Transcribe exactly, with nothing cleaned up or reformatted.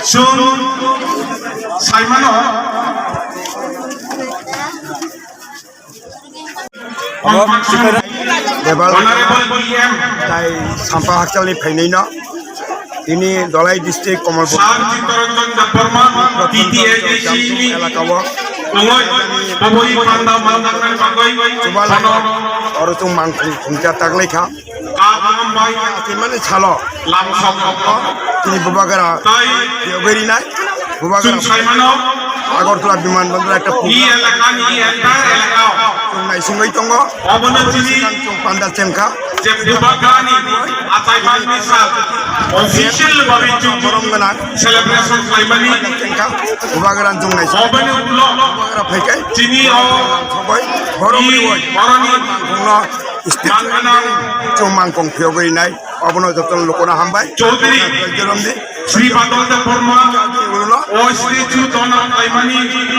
Chwng saimano, Obo Bebal Honorable B M tai Sampa hakchalni phainaino tini Dholai district Komolpur Sir Chittaranjan Debbarma, T T A D C ni elakao tongoi boboi panda manjaknai bagoi Chubala phano oro chwng mangkhung khungcha taklaikha. Kaham bai Tini mani salo lamsok tini bubagra tai yogwiri nai bubagra chwng saimano Agartala biman bandra ekta i program elaka ni i entire elaka chwng naisingwi tongo. Obono chini Chwng panda chengkha je bubagra ni achai man ni sal official babi chwng borom gana celebration saimani chengkha bubagra chwng naising obono ulo bubagra phaikai chini o khoboi borom i riwoi boroni khungno State Mangana chwng mangkong phiyogwi nai, obono jotono lukuna hambai. Chaudhary Jorom di. Sri Badal Debbarma, Ulo. O statue dona kaimani